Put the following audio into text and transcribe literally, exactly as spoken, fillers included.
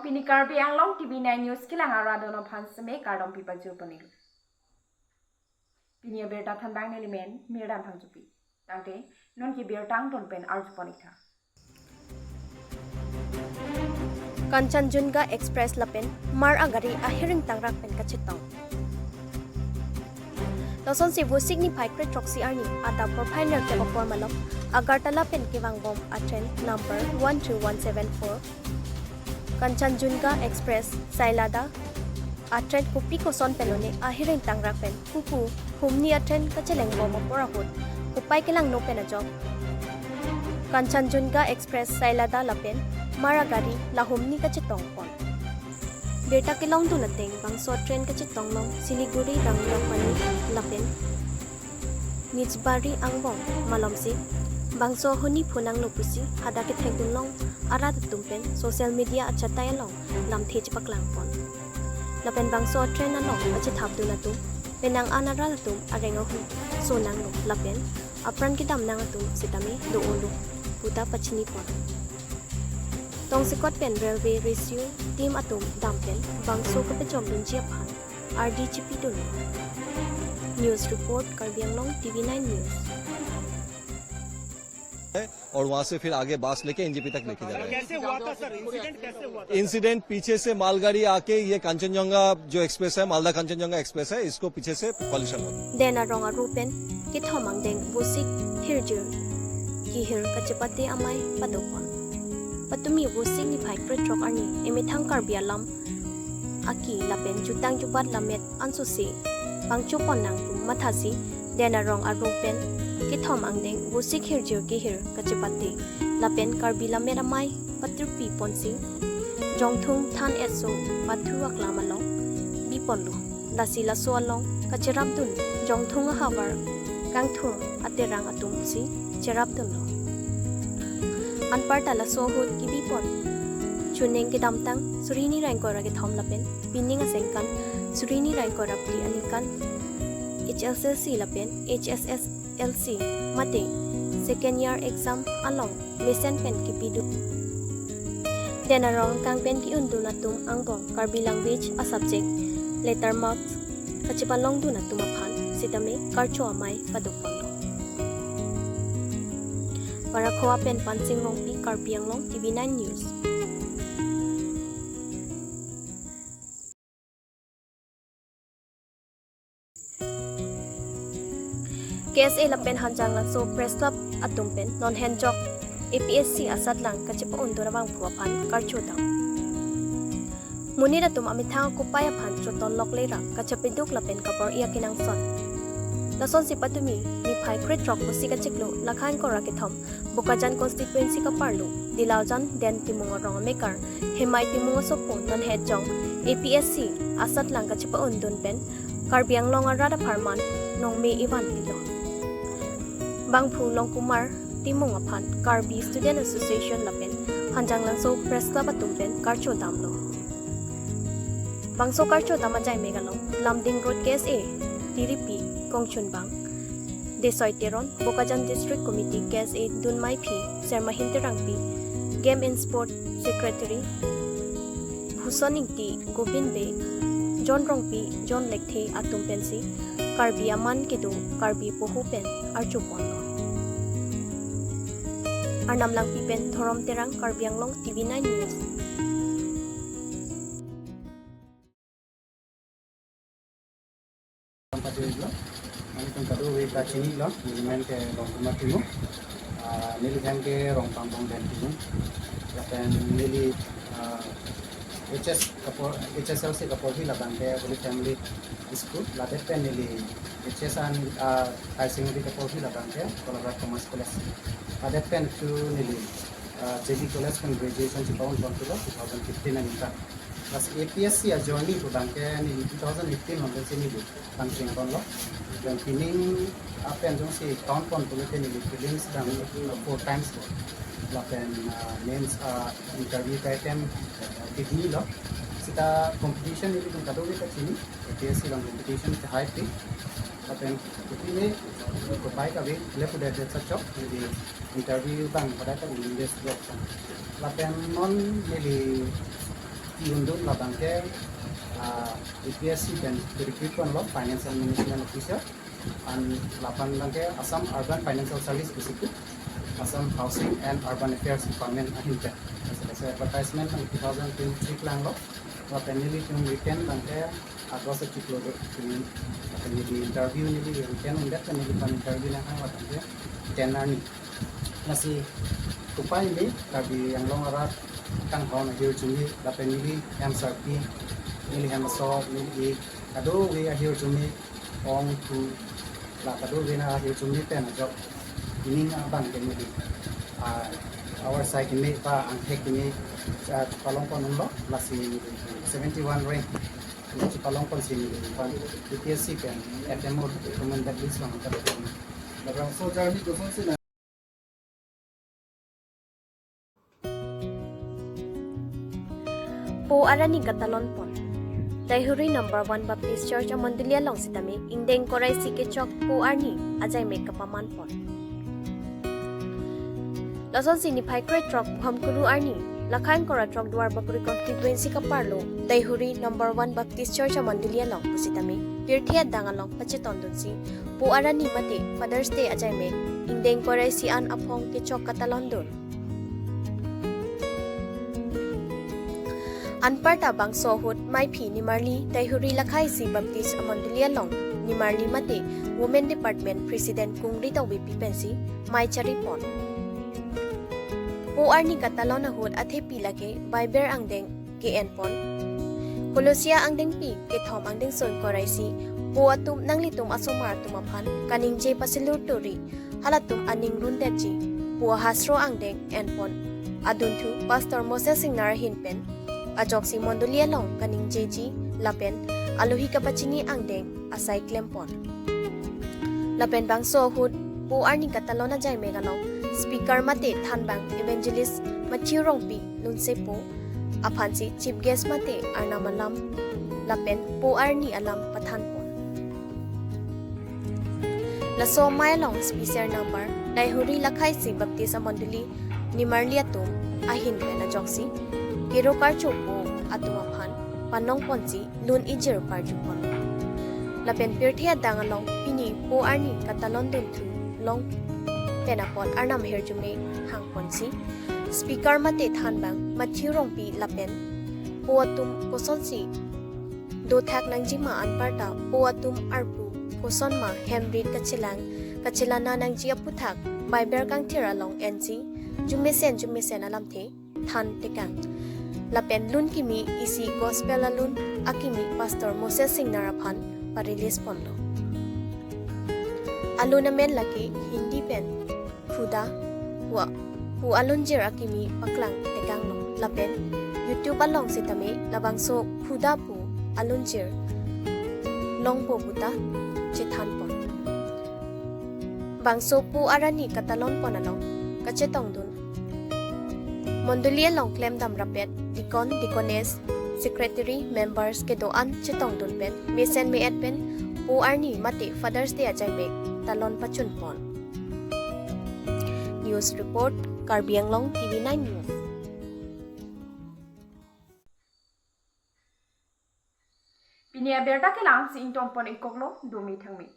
Pini Karbi Anglong T V nine News kelang arat atum aphan seme kardom pipajir ponlo. Pini abirta thanbang neli men Mirdan Phangchopi. Tangte non ke birta angton pen arju pon-ik tha. Kanchanjunga Express lapen Mar agari ahiring tangrak pen kachetong. Lasonsi Vosik niphai kre throksi arni adap porphai nerkep apor malom Agartala pen kevangbom a-train number one three one seven four Kanchanjunga Express Sailada a-train kopi koson pen lone ahiring tangrak pen pupu humni a-train kachelengbom apor ahut kopai kelangno pen ajok Kanchanjunga Express Sailada lapen Mar agari la humni kachetong pon. Birta kelongdun ateng bangso a-train kachetong along Siliguri Ranglapani lapen Nijbari angbong malomsi bangso ahut ni phonanglo pusi hadak kethekdun long arat atum pen social media achatai along lamthe chepaklang pon. Lapen bangso a-train along kachethapdun atum penang an arat atum areng ahu sonanglo lapen apran kedam nang atum sitame do-olo puta pachini pon. Tongsekot pen railway rescue team atum dam pen bangso kapejokdunji aphan ardi chipidun. News report, Karbi Anglong T V nine News. और वहां से फिर आगे बस लेके एनजेपी तक लेके जा रहे हैं। कैसे हुआ था सर? इंसिडेंट कैसे हुआ था? इंसिडेंट पीछे से मालगाड़ी आके ये कंचनजंगा जो एक्सप्रेस है, मालदा कंचनजंगा एक्सप्रेस है, इसको पीछे से कॉलिशन हो गया। Den arong aru pen kethom angdeng Vosik hirjir kehir kachepate amei padopon. Patumi Vosik niphai kre throk arni emethang Karbi alam aki lapen jutang jubat lammet ansose pangchopon nang pu mathasi den arong aru pen kethom angdeng Vosik hirjir kehir kachepate lapen Karbi lammet amei patirpi ponsi Jongthung than eso pathu aklam along biponlo. Lasi laso along kacherapdun Jongthung ahavar kangthur aterang atumsi cherapdunlo. Anparta laso ahut kebipon chuning kedamtang suri hini ra ingkoi ra kethom lapen pining asengkan suri hini ra ingkoi ra phli aningkan H S L C lapen H S S L C mate second year exam along mesen pen kepidun. Den arong angkang pen ke-undun atum angbong Karbi language a-subject letter marks kachepalongdun atum aphan sitame karcho amei padoponlo. Barakhowa pen Pansing Rongpi, Karbi Anglong T V nine News. K S A lapen Hanjanglangso Press Club atum pen non henjok A P S C asatlang kachepa-undun abangphu aphan karcho dam. Monit atum amethang akopai aphan choton lok le ra kachepeduk lapen kabor-i akenangsot. Lasonsi patumi niphai kre throk Vosik achiklo lakha ingkoi ra kethom Bokajan constituency kaparlo Dilaujan den Timung arong amekar Hemai Timung asopo non henjok A P S C asatlang kachepa-undun pen Karbi Anglong arat apharman nongme evan pilo. Bangphu Longkumar Timung aphan Karbi Student Association lapen Hanjanglangso Press Club atum pen karcho damlo. Bangso karcho dam ajai megalong Lumding Road K S A Tiripi Kongchunbang Desoi Teron, Bokajan District Committee K S A Dunmai Phi, Sermahin Terangpi, Game and Sport Secretary Bhuson Ingti, Gobin Bey, John Rongpi, John Lekthe atum pensi Karbi aman kedo Karbi poho pen arjuponlo. Arnam Langpi pen Dhorom Terang, Karbi Anglong T V nine News. Patirlo, nelitum kadokave ta chinilo, neli men ke Longkumar Timung, ah, neli hem ke Rongpang Bong Den Timung, lapen neli, ah, H S kapor, H S L C kaporhi labang ke Holy Family School, ladak pen neli H S an, ah, Higher Secondary kaporhi labang ke Kolaba Commerce College, ladak pen tu neli, ah, J B College pen graduation chepa-un ponlo two thousand fifteen aningkan. Lasi A P S C a-journey pu abang ke neli two thousand eighteen along pensi neli pangcheng ponlo. Lapen pining apen jongsi count pon pulote neli prelims dam four times lo. Lapen, ah, mains, ah, interview ka attempt, ah, kidney lo. Seta competition nelitum kadokave ta chini. A P S C along competition ke high pe. Lapen kopine kopai kave le pudet det sachok neli interview abang pada ta English job sang. Lapen non neli Undun labang ke, ah, A P S C pen recruit ponlo, Finance and Management Officer. An lapen abang ke Assam Urban Financial Service Institute, Assam Housing and Urban Affairs Department ahin pen. Laso advertisement abang two thousand twenty-three klanglo. Lapen nelitum written abang ke August achiklo do. Lapen neli interview neli written undet pen neli pan interview nang hang labang ke ten arni. Lasi kopai neli Karbi Anglong arat kanghon ahirjume lapen neli hem sarpi, neli hem aso, neli ik, kadokave ahirjume, ong thu, la kadokave na ahirjume pen ajok ining abang ke neli, ah, our side keme pa angthek keme, ah, palong pon unlo, lasi seventy-one rank neli palong ponsi neli pan U P S C pen F M O recommended list along ta. Labangso journey kosonsi na Po arni katalon pon. Daihuri number one Baptist Church amondoli along sitame ingdeng koraisi kechok po arni ajaimek kapaman pon. Lasonsi niphai krethrok Bhomkuru arni, Lakhain Kora Throk Duarbagori constituency kaparlo Daihuri number one Baptist Church amondoli along pusitame pirthe adang along pachetondunsi po arni mate Father's Day ajaimek ingdeng koraisi an aphong kechok katalondun. Anparta bangso ahut maiphi nimarli Daihuri Lakhaisi Baptist amondoli along nimarli mate Women Department President Kungri Tokbipi pensi mei charipon. Po arni katalon ahut athepi lake Bible angdeng ke-enpon. Kolosia angdengpi kethom angdengso ingkoraisi, po atum nanglitum asomar atum aphan kaningje pasilur turi, halatum aning rundetji pu ahasro angdeng enpon. Adunthu Pastor Moses Singnar ahin pen ajoksi mondoli along kaningjeji lapen alohi kapachini angdeng asai klempon. Lapen bangso ahut po arni katalon ajaimek along speaker mate thanbang Evangelist Matthew Rongpi Lunsepo aphansi chief guest mate arnam alam lapen po arni alam pathanpon. Laso amei along speaker number Daihuri Lakhaisi Baptist amondoli nimarli atum ahin pen ajoksi kero karchopo atum aphan panong ponsi lun ijir parjupon. Lapen pirthe adang along pini po arni katalon dunthu long pen apot arnam ahirjume hangponsi speaker mate thanbang Matthew Rongpi lapen po atum kosonsi dothak nangjima anparta po atum arpu kosonma hemrit kachelang kachelana nangji aputhak Bible kangthir along ensi jumesen jumesen alamthe than tekang. Lapen lun kimi isi gospel alun akimi Pastor Moses Singnar aphan pa-release ponlo. Alun amen lake Hindi pen Khuda pu, pu alunjir akimi paklang tekanglo. Lapen YouTube along sitame labangso Khuda pu alunjir longpo puta chethanpon. Bangso po arni katalon pon along kachetongdun mondoli along klemdam rapet deacon, deaconess, secretary, members kedo-an chetongdun pen mesen me-et pen po arni mate Father's Day ajaimek talon pachunpon. News report, Karbi Anglong T V nine News. Pini abirta kelang si ingtonpon ingkoklo, dumi thangmi.